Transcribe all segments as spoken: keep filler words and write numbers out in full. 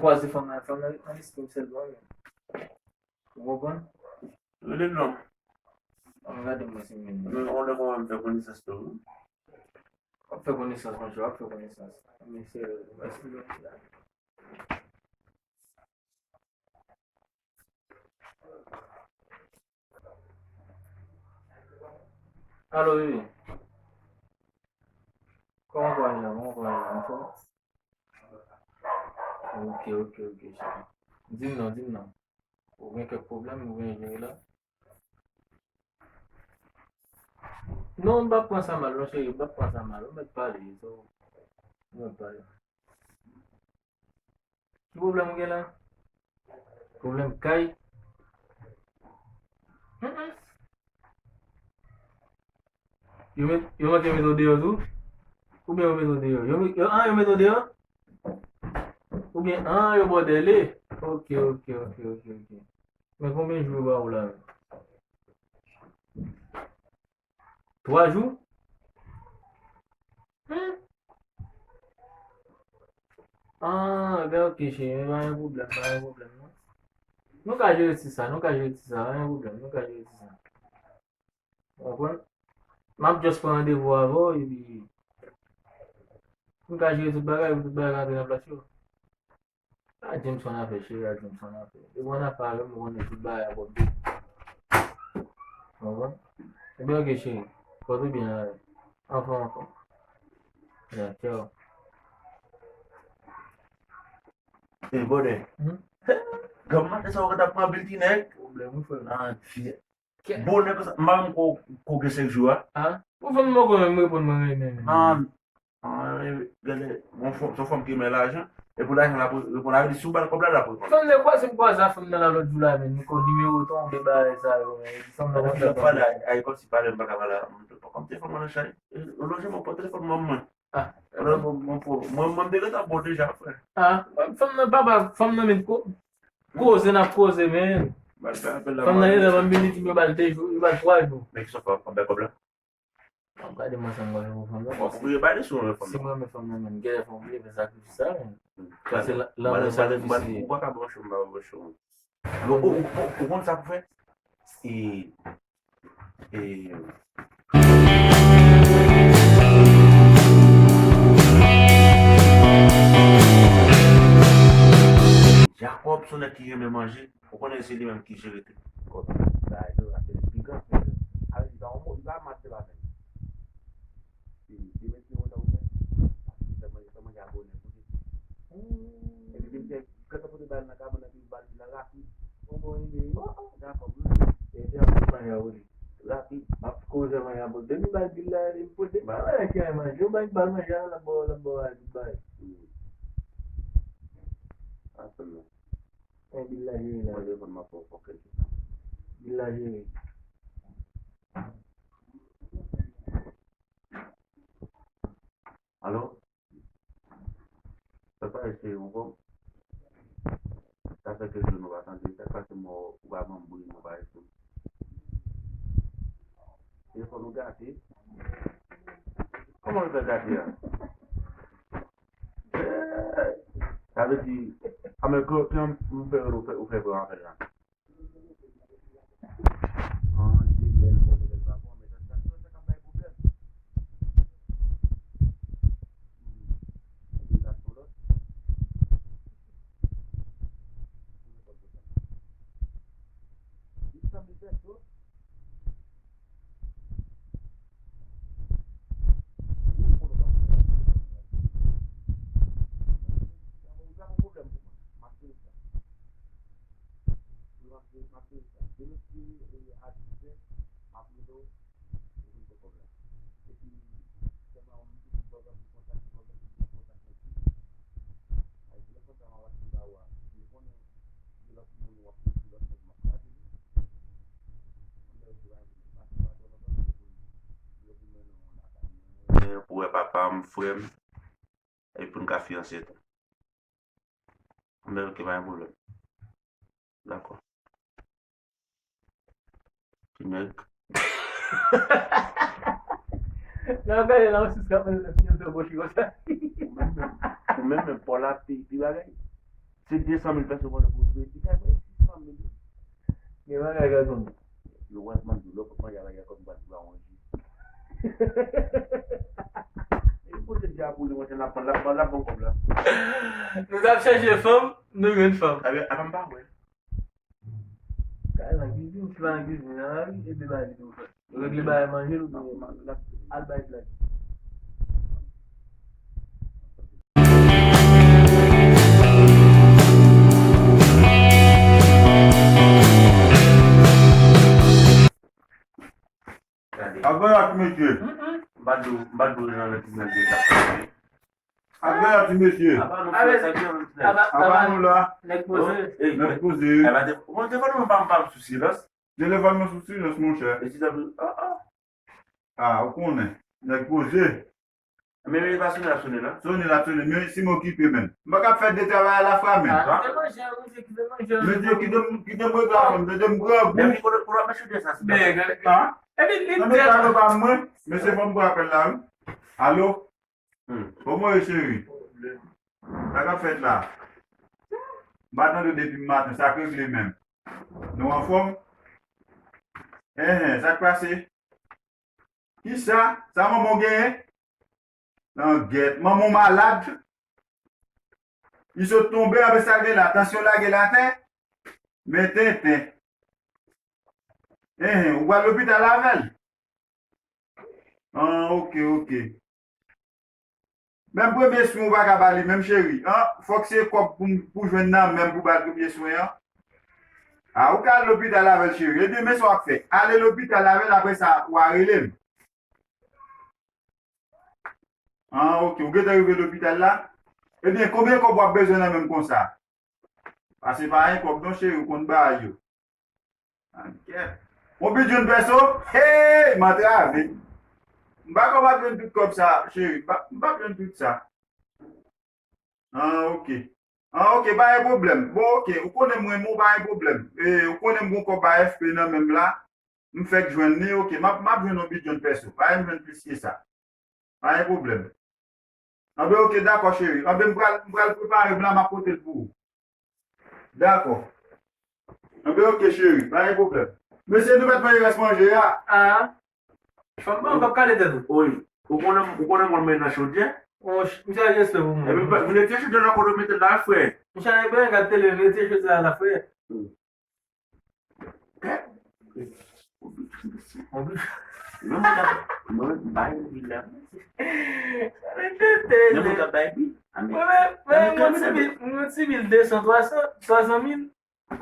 Pase fanm nan, fanm nan ret nan lespri m sèlman, men. Ou konprann? Rele non. Ann gade mwen si m vin. Men, on lè konn fè konesans tou. W ap fè konesans, monchè, w ap fè konesans. Men se, èske w la? Alo, bebe. Kòman w ye la? Kòman w ye la? Anfòm? Ok, ok, ok, cheri. Di m non, di m non. Ou gen kèk pwoblèm ou gen jere la? Non, m p ap pran sa mal, non, cheri, m p ap pran sa mal. Ou mèt pale, so, ou mèt pale. Ki pwoblèm ou gen la? Pwoblèm kay? Mm, mm. Yo met, yo manke met w deyò tou? Oubyen yo met w deyò? Yo, yo, ah, yo met w deyò? Oubyen, ah, yo ba w dèle? Ok, ok, ok, ok, ok. Men konbyen jou yo ba w la menm? Twa jou? Hmm? Ah, ben ok, cheri, men pa gen pwoblèm, pa gen pwoblèm, non. Nou ka jere ti sa, nou ka jere ti sa, pa gen pwoblèm, nou ka jere ti sa. Ou konprann? M ap just pran randevou avè w, epi nou ka jere tout bagay, pou tout bagay rantre nan plas yo. A James fè yon afè, cheri, a James fè yon afè. Depi w nan afè avè m, ou konnen tout bagay ap wòp de. Ou konprann? Ebyen, ok, cheri. Pòte w byen avè m. Anfòm, anfòm. Ya, tchao. E, bonè. Hmm? Granm maten sa, ou gentan pran bil ti nèg? Pwoblèm, wi, frè m. Ah, fye. Bonè konsa, m pa menm ko, ko gen senk jou a. Ah? Pou fanm nan poko menm reponn mwen renmen menm. Ah, ah, gade, bon, fanm, se yon fanm ki renmen lajan. E pou lajan la, pou reponn la, li si w ba l kòb la, l ap reponn. Fanm nan kwaze m kwaze a fanm nan la lòt jou la, men nou ko nimewo tonbe bagay sa yo, men fanm nan konn fè pale, ay, kòmsi pale m pa ka pale, kòm telefòn mwen nan chay. Yon lòt jou mwen pran telefòn manman. Ah. Alò, mwen, mwen, mwen, mwen, mwen te gentan bon deja, frè. Ah, fanm nan papa, fanm nan menm ko, koze n ap koze, men. Fanm nan gentan ban m minit, yo ba l de jou, yo ba l twa jou. Men ki sa w fè, w ap bay kòb la? W ap gade mwen sa m pral fè pou fanm nan. W ap oblije bay li sou fanm nan. Si mwen renmen fanm nan, men, genlè fò m oblije fè sakrifis sa, men. Paske la, lanmou sakrifis li ye. Ou pa ka branche m, m pa branche w. Ou, ou, ou, ou konn sa pou fè? E, e, Jakòb se yon nèg ki renmen manje. Ou konnen se li menm ki jere tout kòb bagay yo, afè li pi gran, pi gran. Sa vle di, li pa yon mo, li pa mat, se pa menm. Li, li met li konsa ou fè. Li fè manje, fè manje a bonè, kote. Epi vin fè, kantan pote bal nan kabann nan, epi bal li la rapid. Bon, bon, li, oh, oh, dakò, wi. E se ap manje a ou li. Rapid. M ap koze manje a bon. Depi bal bil la, li pote bal la, ki manje, ou bay bal manje a, l ap ba w, l ap ba w a tout bagay. Wi. Ansanm nan. Men bil la jere la. Mwen telefòn m ap fè w fòk kèk jou. Bil la jere. Alo? Sa pa eseye ankò? Sa fè kèk jou nou pa tande. Sa k pase m wè w, ou pa ban m bri, nou pa eseye. Telefòn ou gate. Kòman l fè gate a? Sa vle di, a men ki, ki an m fè rele w fè, ou fè pran apèl la? An, di lè l bon, lè l pa bon, men sa, sa, sa, sa ka bay pwoblèm. Hmm. Obligasyon lòt. Li sanble fè so. Pou wè papa m, frè m, epi pou n ka fiyanse tou. Anben, ok, pa gen pwoblèm. Dakò. Ti nèg. Nan gade la, yon sis k ap mande fiyanse bòchi konsa. Ou menm, ou menm, men pa w la pi, pi bagay. Se de san mil pèsòn mwen pou jwe. Li ka jwe sis san mil. Gen bagay gason. Yo wè man di lò pou manje bagay kòm pa di ba manje. E kote di a pou li manje la pran la pran la pran kòb la. Nou t ap chèche fanm, nou jwenn fanm. Abe apa m pa wè. Kay nan kizin, si pa nan kizin, nan lari, e de bagay li tou fè. Regle bagay manje l oubyen al bay blag. Ap gade ak mesye. M pa di w, m pa di w nan lè ti nèg yo t ap pale. Ap gade ak ti mesye. Apa nou fè sa ki ann fè? Apa nou la. Nèg poze. Nèg poze. Aba te, bon, telefòn mwen pa m pa m sou silans. Telefòn mwen sou silans, monchè. E ti tanpri, ah, ah. Ah, ou konnen. Nèg poze. Men, men, li pa sonnen, l ap sonnen, non? Sonnen, l ap sonnen. Men si m okipe, menm. M pa ka fè de travay a la fwa, menm. Ah, kite manje, manje, kite manje. Men di yo kite m, kite m regle afè m, tande m grangou. Depi kote, kote w ap mache de sa, si. Men, gade. Ah? Epi li tèt. Nan men pa mwen, men se fò m pran apèl la, wi. Alo? Hmm. Kòman w ye, cheri? Sa k ap fèt la? M pa tande w depi maten, sa k regle menm? Nou anfòm? Enhen, sa k pase? Kisa? Sa manman w genyen? Nan gèt, manman w malad? Li sot tonbe, anben sa l gen la, tansyon lage l atè? Men tenten. Enhen, ou pral lopital avè l? An, oke, oke. Menm premye swen ou pa ka ba li menm, cheri. An, fòk se kòb pou, pou jwenn nan menm pou ba l premye swen an. A, ou ka al lopital avè l, cheri. Ebyen, men sa w ap fè. Ale lopital avè l, apre sa, w a rele m. An, oke. Ou gentan rive lopital la? Ebyen, konbyen kòb w ap bezwen nan menm konsa? Pase pa gen kòb non, cheri, ou konn bagay yo. Ankèt. Yon bidyoun pèso? Hey! M antrave. M pa konn m ap jwenn tout kòb sa, cheri. M pa, m p ap jwenn tout sa. An, oke. An, oke, pa gen pwoblèm. Bon, oke, ou konnen m renmen w, pa gen pwoblèm. E, ou konnen m gon kòb a F P nan men m la. M fèk jwenn li, oke. M ap, m ap jwenn yon bidyoun pèso. Pa gen m jwenn plis ke sa. Pa gen pwoblèm. Anben, oke, dakò, cheri. Anben, m pral, m pral prepare m la, m ap pote l pou ou. Dakò. Anben, oke, cheri. Pa gen pwoblèm. Mesye, nou mèt manje rès manje a. Ah. Fanm ban, w p ap kale tèt ou. Wi. Ou konnen, ou konnen mwen men nan chodyè? Bon, ch-, misye al respè pou mwen. Ebyen, vin retire chodyè nan kote w mete l la, frè. Misye al retire chodyè la, frè. Hmm. Mwen, mwen, mwen bay bil la. Mwen, mwen, mwen, mwen ti bil de san, twa san, twa san mil.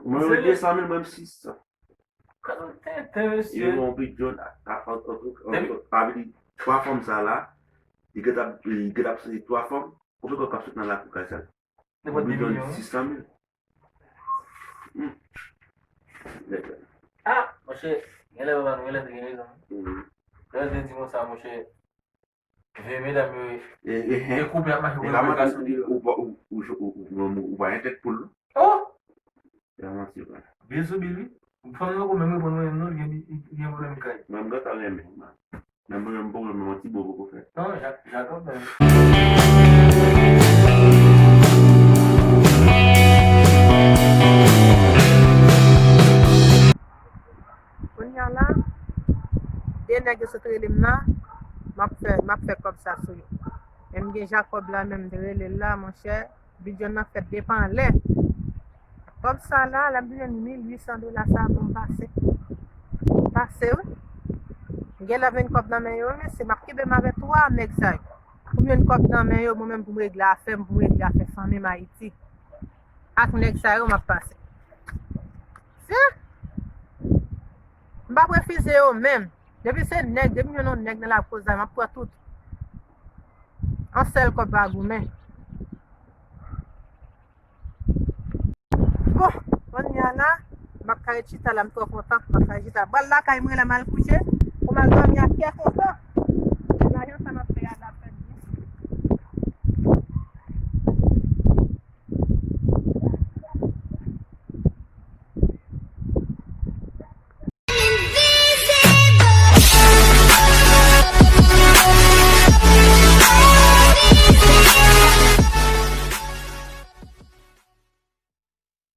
Mwen, mwen, de san mil, mwen, sis san. Yo, yon bidyoun, pa vle di, twa fanm sa la, li gentan, li gentan se twa fanm, konbyen kòb k ap sot nan lakou kay sa? Nenpòt de milyon, sis san mil. Hmm. Ah, monchè, genlè papa nou, genlè te gen rezon. Hmm. Genlè te di konsa, monchè, vye medam yo, e, e, e koup y ap mache pou yo gason yo. Ou pa, ou, ou, ou, ou, ou, ou pa gen tèt poul, non? Oh! Se pa manti, vre. Bil sou bil, wi. Fanm nan poko menm reponn mwen menm non, li gen, li gen pwoblèm kay. Mwen, m gentan renmen, man. Nan mwen menm poko menm yon ti bo poko fèt. Non, Jak, Jak ap fè. Kounye a la, de nèg yo sot rele m la, m ap fè, m ap fè kòb sa sou yo. Men m gen Jakòb la, menm m te rele l la, monchè. Bidyoun nan fèt depi anlè. Kòb sa la, lè m jwenn mil uit san dola sa pou m pase. Pase, wi. M gen lè vin kòb nan men yo, wi, mesye, m ap kenbe m avè twa nèg sa yo. Pou m jwenn kòb nan men yo, mwen menm pou m regle afè m, pou m regle afè fanmi m Ayiti. Ak nèg sa yo, m ap pase. Se? M p ap refize yo menm. Depi se nèg, depi m jwenn yon nèg nan lakoz la, m ap pran tout. Yon sèl kòb pa goumen. Bon, kounye a la, m ap ka ret chita la, m twò kontan, m ap ka ret chita. Bal lakay mwen la, m al kouche, pou m al dòmi ak kè kontan.